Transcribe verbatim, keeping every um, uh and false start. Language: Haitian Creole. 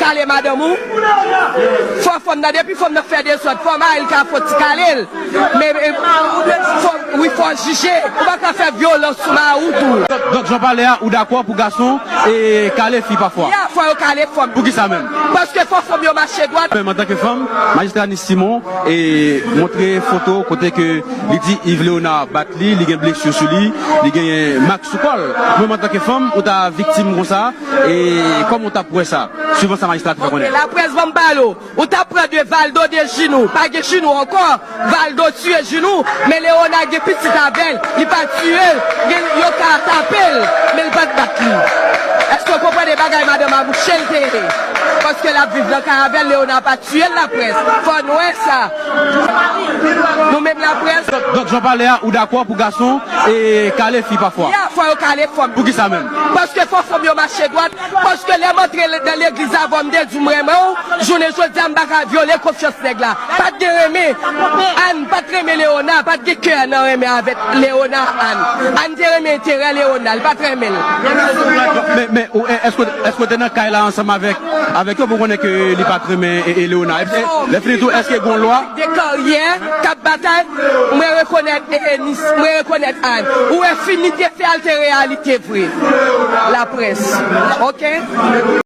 Kale madanm ou. Fò fanm nan, depi fanm nan fè dezòd, fò mari l ka fò ti kale l. Men, men, fò, wi, fò jije. Ou pa ka fè vyolans sou mari w tou. Donk, jan w pale a, ou dakò pou gason e kale fi pafwa? Ya, fò yo kale fanm. Poukisa menm? Paske fò fanm yo mache dwat. Menm antanke fanm, majistra Nice Simon e montre foto kote ke li di Yves Léonard bat li, li gen blesi sou li, li genyen mak sou kò l. Ou menm antanke fanm, ou ta viktim konsa, e kòman ou t ap wè sa, suivan sa majistra te fè konnen? Laprès, ban m pale w. Ou ta pran de Valdo de Jinou. Pa gen Jinou ankò. Valdo tiye Jinou, men Léonard gen pitit avè l. Li pa tiye l. Gen, yo ka tape l, men l pa t bat li. Èske w konprann? E bagay madanm a mouche l te ye. Paske l ap viv nan kay avè l, Léonard pa tiye l, laprès. Fò n wè sa. Nou menm laprès. Donk, jan w pale a, ou dakò pou gason e kale fi pafwa? Ya, fò yo kale fanm. Poukisa menm? Paske fò fanm yo mache dwat. Paske lè m antre nan legliz avan m te di w m renmen w, jounen jodi a m pa ka vyole konfyans nèg la. Pa t gen renmen. Ann pa t renmen Léonard, pa t gen kè nan renmen avèk Léonard Ann. Ann te renmen enterè Léonard, li pa t renmen l. Men, men, ou, èske, èske w te nan kay la ansanm avèk, avèk yo pou konnen ke li pa t renmen e, e Léonard? E, e, lè fini tou, èske gen yon lwa? De karyè k ap batay, mwen rekonèt e, e Nis, mwen rekonèt Ann. Ou wè fim li te fè a, l te reyalite vre. Laprès. Oke?